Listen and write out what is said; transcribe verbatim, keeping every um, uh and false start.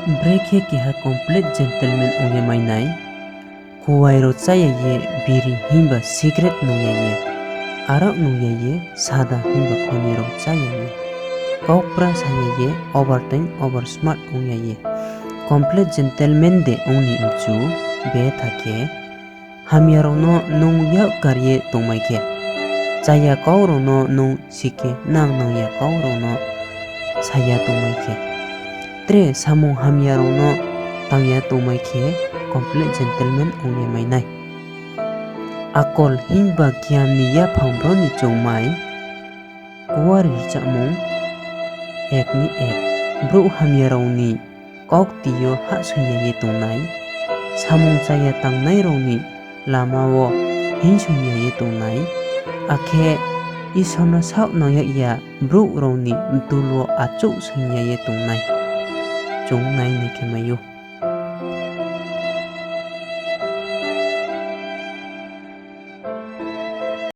Brekhe keha complete gentleman ong ye mai nai? Kuai rao chá ya ye, biri himba cigarette nung ya ye, arak nung ya ye, sada himba khoni rao chá ya ye, kaupra sa ya ye, overtime, oversmart ong ya ye, complete gentleman de ong ni mchu? Betha khe, hamya rao no nung yak kar ye tongmai khe, chaya kau rao no nung si khe, nang nang ya kau rao no sa ya tongmai khe, tre samung hamya rao no tang ya tongmai khe, complete gentleman ong ye mai nai. Akol himba giyan ni yaphang bro ni choungmai, kuari rchahmung, ek ni ek, brouh hamya rao ni kaukti yo hahsoing ya ye tongnai, samung chaya tangnai rao ni lama wo hingsoing ya ye tongnai, akhe Isor no saohnang yag ya brouh rao ni bdul wo achouhsoing ya ye tongnai, chung nai nai khe mai ou.